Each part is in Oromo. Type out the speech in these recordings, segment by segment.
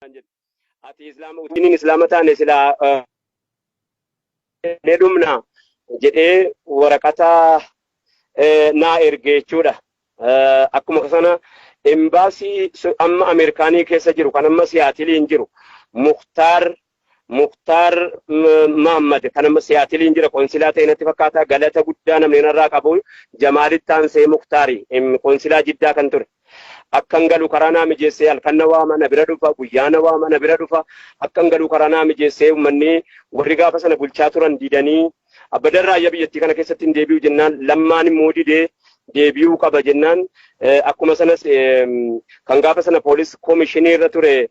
Jedhe. Ati islaama utuu islaama taane silaa ne dhumna jedhee waraqata naa erge jechuudha. Akkuma sana embaasii amma Ameerikaanii keessa jiru kan amma Siyaatiliin jiru Muktaar Mahammad kan amma Siyaatiliin jira, konsilaa ta'e natti fakkaata. Galata guddaa namni narraa qabu Jamaalitti aansee Muktaari, konsilaa Jiddaa kan ture. Akkan galu karaa naa mijeessee, halkan na waama, na bira dhufa, guyyaa na waama, na bira dhufa. Akkan galu karaa naa mijeessee, uummanni warri gaafa sana bulchaa turan didanii abbadan raayyaa biyyattii kana keessatti hin deebi'u jennaan, Lammaan immoo didee deebi'uu qaba jennaan, akkuma sanas kan gaafa sana poolis koomishinii irra ture,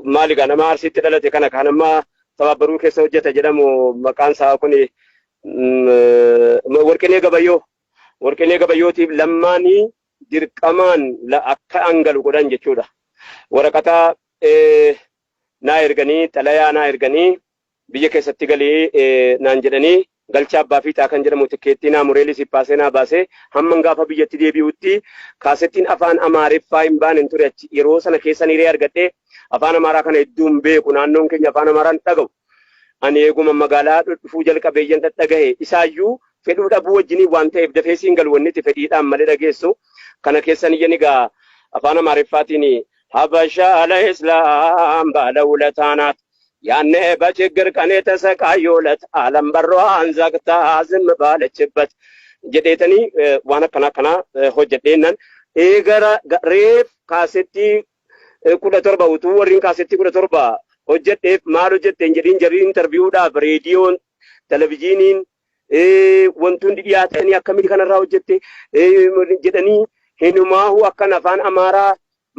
maali gaa, nama Arsiitti dhalate kana kan amma Tabaabbaruu keessa hojjeta jedhamu, maqaan isaa kun Warqinee Gabayyoo. Warqinee Gabayyootiif Lammaanii dirqamaan akka angalu godhan jechuudha. Waraqata naa erganii, xalayaa naa erganii, biyya keessatti galii naan jedhanii, Galchaa Abbaa Fiixaa kan jedhamu tikkeettii naa muree, lisippaasee naa baasee, hamman gaafa biyyatti deebi'utti kaasettiin afaan Amaariffaa hin baane hin ture. Achi yeroo sana keessa hiree argadhee afaan Amaaraa kana hedduu hin beeku. Naannoon keenya afaan Amaaraan dhaga'u. Ani eeguma magaalaa dhufuu jalqabeeyyan dhadhagahe, isaayyuu fedhuu dhabuu wajjiniin waan ta'eef dafee siin galu, wanni itti fedhiidhaan malee dhageessu. Kana keessan iyyan egaa afaan Amaariffaatiin ሀበሻ ለኢስላም ባለውለታ ናት፣ ያኔ በችግር ቀን የተሰቃዩለት ዓለም በሯን ዘግታ ዝም ባለችበት jedheetanii waan akkanaa akkanaa hojjedheennan eegara reef kaasettii 17 utuu warreen kaasettii 17 hojjedheef maal hojjetteen jedhiin, jarri interviewdhaaf reediyoon, televizyiiniin, wanti hundi dhiyaatanii akkamitti kanarraa hojjette jedhanii, hinumaahu akkan afaan Amaaraa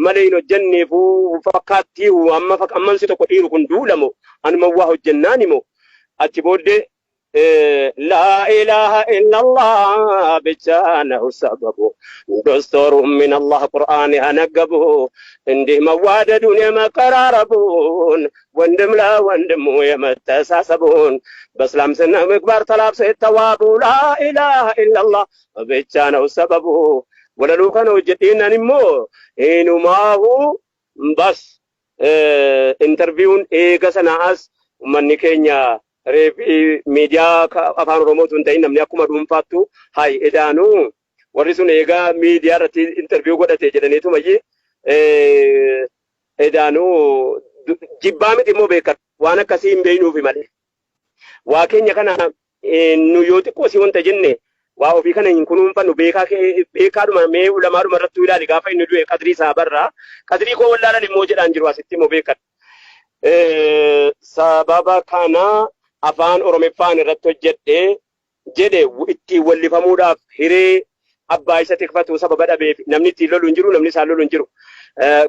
malee hin hojjenneefu fakkaattii amma ammansi tokko dhiiru kun duulamo anuma waa hojjennaan immoo achi booddee لا إله إلا الله ብቻ ነው ሰበቡ፣ دستور من الله ቁርአን ያነገቡ፣ እንዲህ መዋደዱን የመቀራረቡን፣ ወንድም ለወንድሙ የመተሳሰቡን፣ በእስላም ስነ ምግባር ተላብሰው የተዋቡ፣ لا إله إلا الله ብቻ ነው ሰበቡ። Walaloo kana hojjedheennan immoo eenyumaahu bas interviewun eega sana as uummanni keenya reefi miidiyaa afaan Oromootu hin ta'in, namni akkuma dhuunfaattu hay edaanuu warri sun eegaa miidiyaa irratti interview godhate jedhaniitu mayyee edaanuu jibbaa miti immoo beekan waan akkasii hin beeknuufi malee. Waa keenya kana nu yoo xiqqoo si wanta jenne waa ofii kana hin kunuunfannu. Beekaa beekaadhuma mee ulamaadhuma irrattuu ilaali, gaafa inni du'e qadrii isaa barraa qadrii koo wallaalan immoo jedhaan jiru asitti immoo beekan. Sababa kana afaan Oromiffaan irratti hojjedhee jedhe ittiin wallifamuudhaaf hiree abbaa isa tikfatu sababa dhabeef, namni ittiin lolu hin jiru, namni isaan lolu hin jiru.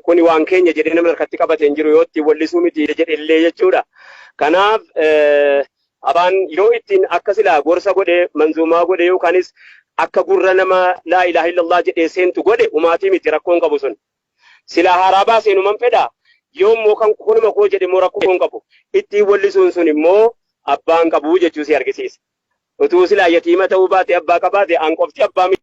Kuni waan keenya jedhee namni harkatti qabate hin jiru yoo ittiin wallisuu miti jedhe illee jechuudha. Kanaaf afaan yoo ittiin akka silaa gorsa godhe, manzuumaa godhe, yookaanis akka gurra nama لا إله إلا الله jedhee seentu godhe, umaatii miti rakkoon qabu sun. Silaa haaraa baasee numan fedha, yoo immoo kan kunuma koo jedhe immoo rakkoo hin qabu. Ittiin wallisuun sun immoo abbaan qabu jechuu si argisiisa. Utuu silaa yatiima ta'uu baate, abbaa qabaate, an qofti abbaa miti.